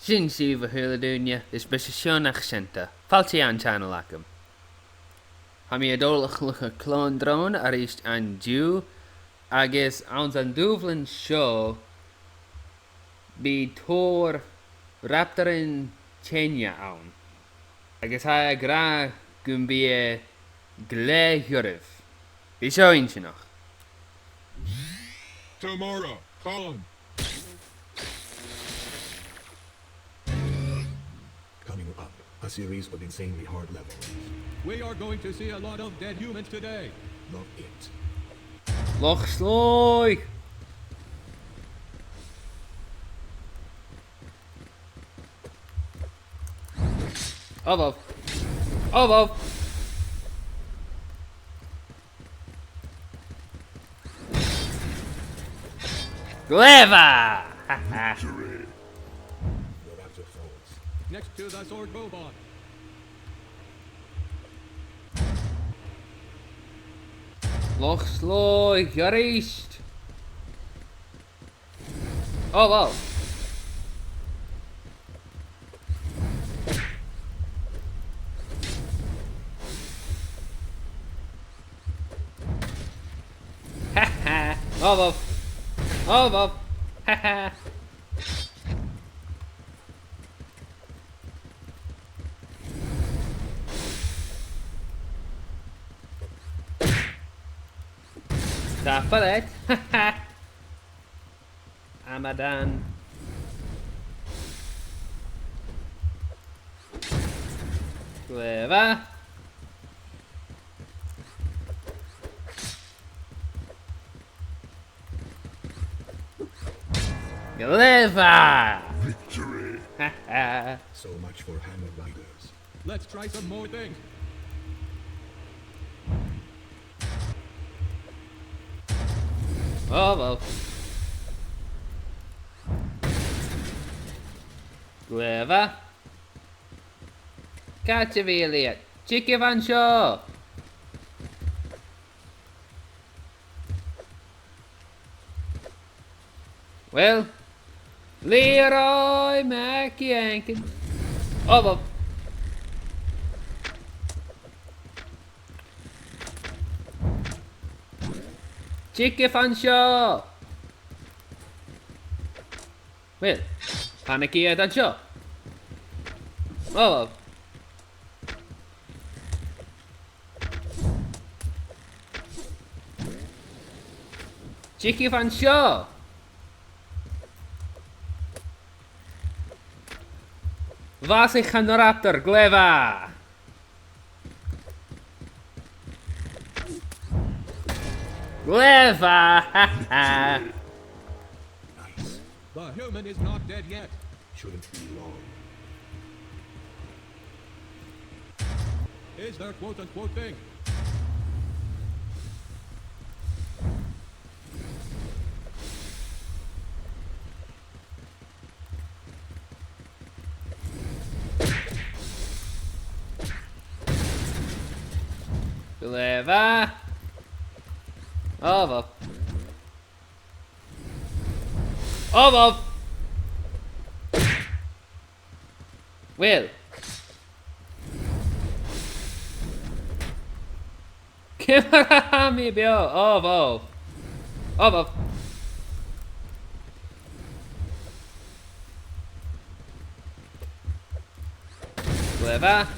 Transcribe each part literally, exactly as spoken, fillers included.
Sin sibh, a h-uile duine, is mise Seonach Seanta. Fàilte dhan channel agam. Tha mi a' dol a chluich Clone Drone a-rithist an-diugh, agus anns an dùbhlan seo, bidh tòrr raptoran teine ann. Agus tha e ag ràdh gum bi e glè dhoirbh. Bidh seo inntinneach. Tomorrow, Colin. Coming up, a series of insanely hard levels. We are going to see a lot of dead humans today. Love it. Loch Slòigh! Obh obh. Obh obh. Glè mhath! Victory. Next to the sword robot. Loch Slòigh a-rithist. Oh, wow. Ha ha. Oh, wow. Oh, wow. Ha ha. Tha e falbh. Ha ha. Amadan. Glè mhath. Glè mhath. Victory. So much for Hammer Riders. Let's try some more things. Oh, wow. Glè mhath. Càit a bheil iad? Thigibh an seo! Well, Leroy MacJenkins. Oh, wow. Thigibh an seo! Well, thàinig iad an seo. Oh, wow. Thigibh an seo! Bhàsaich an raptor, glè mhath! Glè mhath! Ha ha! Nice. The human is not dead yet. Shouldn't be long. Is their quote-unquote thing. Glè mhath. Oh, wow. Oh, wow. Well. Ciamar a tha mi beò? Oh, wow. Oh, wow. Glè mhath.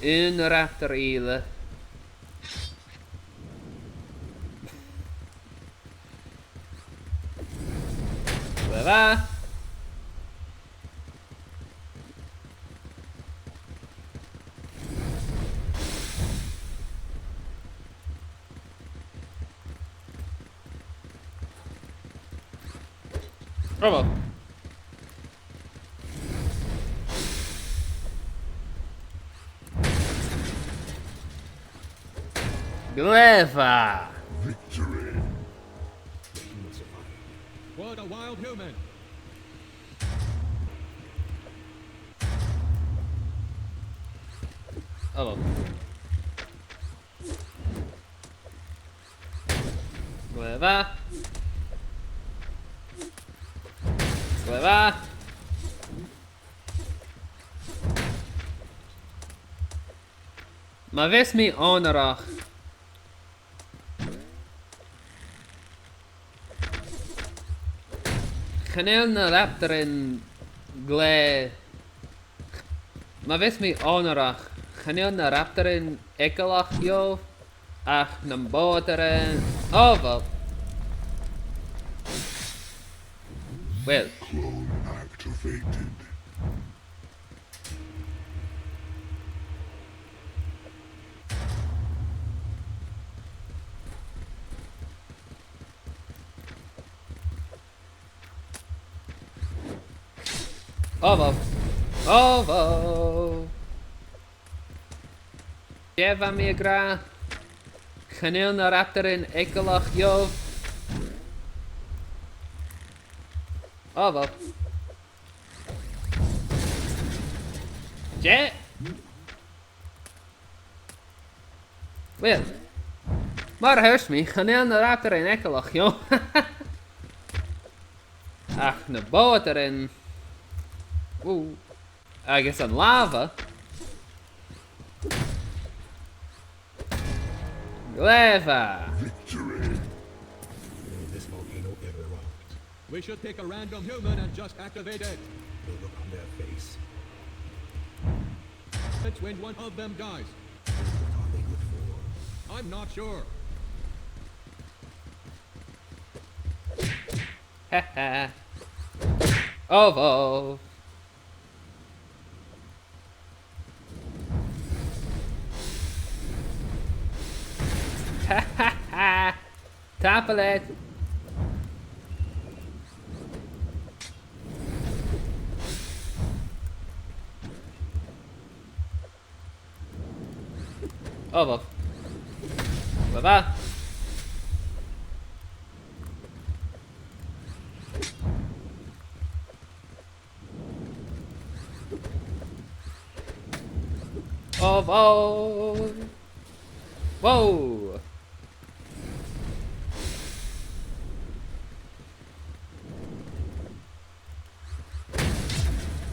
Aon raptor eile. Glè mhath. Oh, wow. Glè mhath. Victory. What a wild human. Oh, wow. Glè mhath. Glè mhath. Ma bhios mi onarach, chan eil na raptoran glè... Ma bhios mi onarach, chan eil na raptoran eagalach dhomh, ach na boghadairean. Oh, well. Well. Clone activated. Oh, wow. Oh, wow. Dè bha mi ag ràdh? Chan eil na raptoran eagalach dhomh. Oh, wow. Dè? Well, mar a thuirt mi, chan eil na raptoran eagalach dhomh. Ach na boghadairean. Ooh. Agus an lava. Glè mhath. Victory. This volcano erupt. We should pick a random human and just activate it. The look on their face. It's when one of them dies. What are they good for? I'm not sure. Ha ha. Oh, wow. Ha ha ha. Tapadh leat. Oh, wow. Bye bye. Oh, wow. Wow.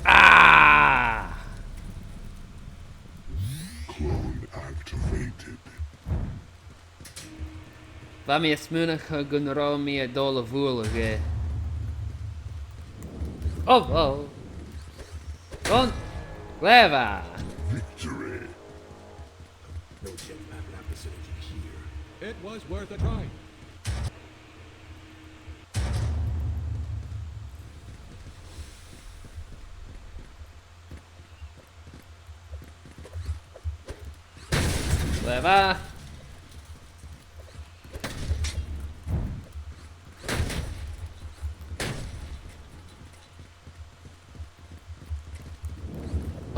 Ah! Clone activated. Bha mi a' smaoineachadh gun robh mi a' dol a bhualadh e. Oh, oh. Gun glè mhath. Victory. No jetpack lap facility here. It was worth a try. Glè mhath.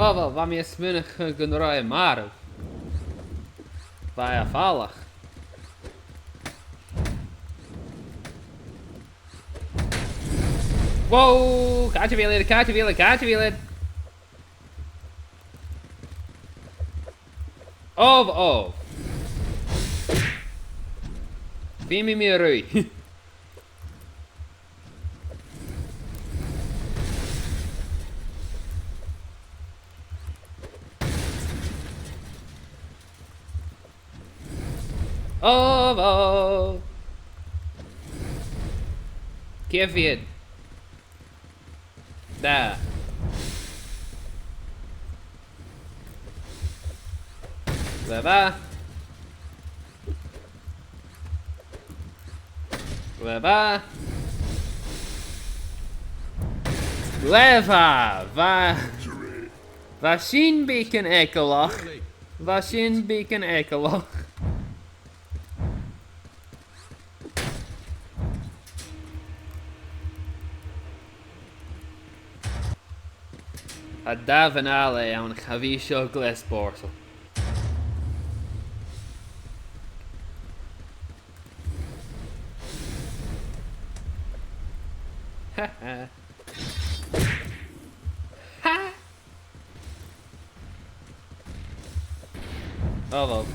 Oh, well, bha mi a' smaoineachadh gun robh e marbh. Bha e a' falach. Wow! Càit a bheil iad? Càit a bheil iad? Càit a bheil iad? Oh, oh. Feumaidh mi a' ruith. Oh, oh. Cò mheud? Dà. Glè mhath. Glè mhath. Glè mhath. Bha, bha sin beagan eagalach. Bha sin beagan eagalach. Tha dà mhàl ann, cha bhi seo glè spòrsail. Ha ha. Ha! Oh, well.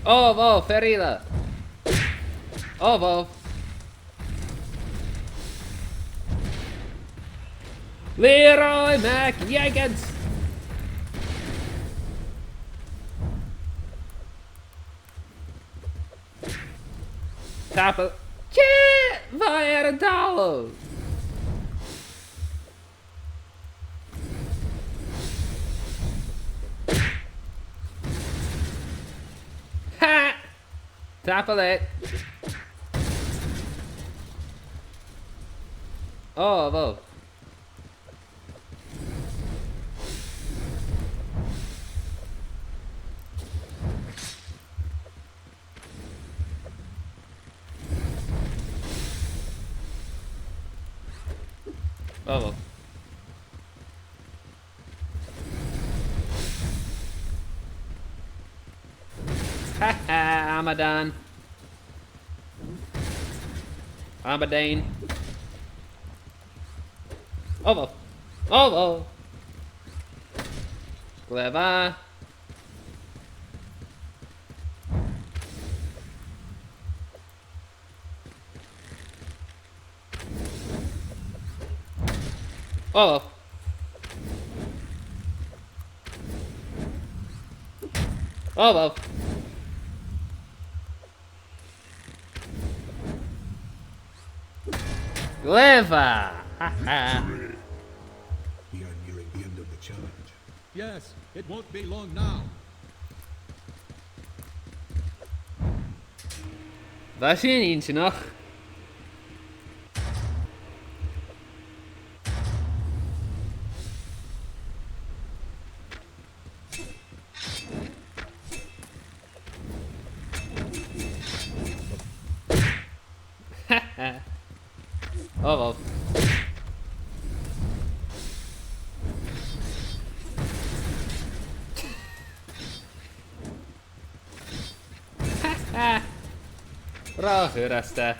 Ò, bhò, fear eile. Ò, bhò. Leroy Mac Jenkins. Tapadh. Tè, bha e air an talamh. Ha! Tapadh leat. Ò, bhò. Ò, bhò. Ha ha, Amadán. Amadán. Ò, bhò. Ò, bhò. Glè mhath. Ò, bhò. Ò, bhò. Glè mhath! Ha ha! Victory. We are nearing the end of the challenge. Yes, it won't be long now. Bha sin inntinneach. Ò, bhò. Ro fhurasta.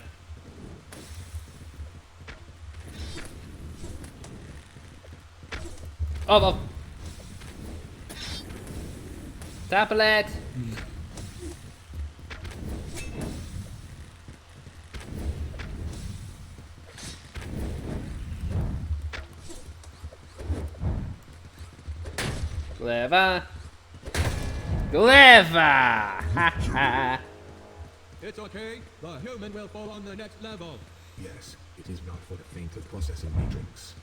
Ò, bhò. Tapadh leat. Glè mhath. Glè mhath! Ha ha! It's okay. The human will fall on the next level. Yes, it is not for the faint of processing, Matrix.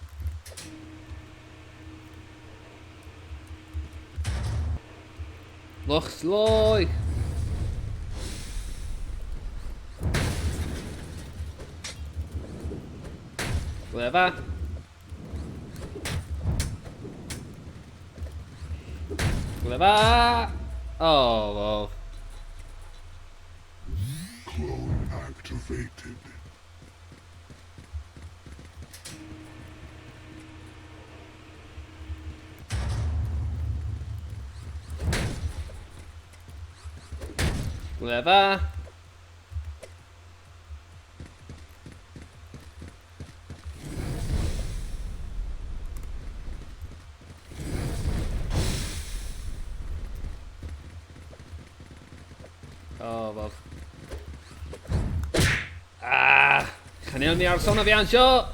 Loch Slòigh! Glè mhath. Glè mhath. Oh, wow. Clone activated. Glè mhath. Oh, wow. Ah, chan eil mi airson a bhith an seo.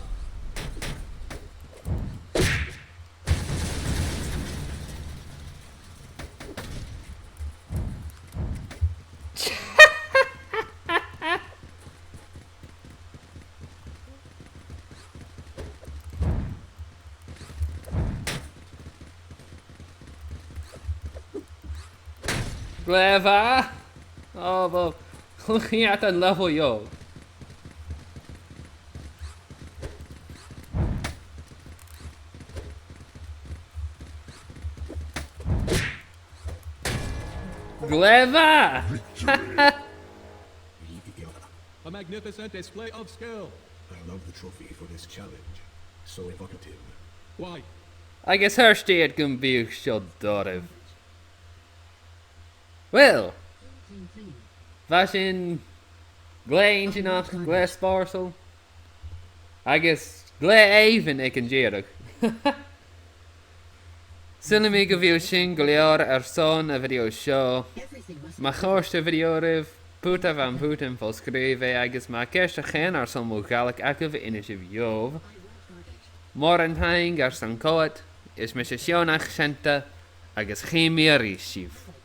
Glè mhath. Oh, wow. Chluich mi an level seo. Glè mhath! Victory. A magnificent display of skill. I love the trophy for this challenge. So evocative. Why? Agus thuirt iad gum biodh seo doirbh. Well, bha sin glè inntinneach, glè spòrsail, agus glè èibhinn aig an deireadh. Saoilidh mi gu bheil sin gu leòr airson a' video seo. Ma chòrd an video ribh, putaibh am putan fo-sgrìobhaidh agus ma tha ceist airson mo Ghàidhlig agaibh, innsibh dhomh. Mòran taing airson coimhead, is mise Seonach Seunta agus chì mi a-rithist sibh.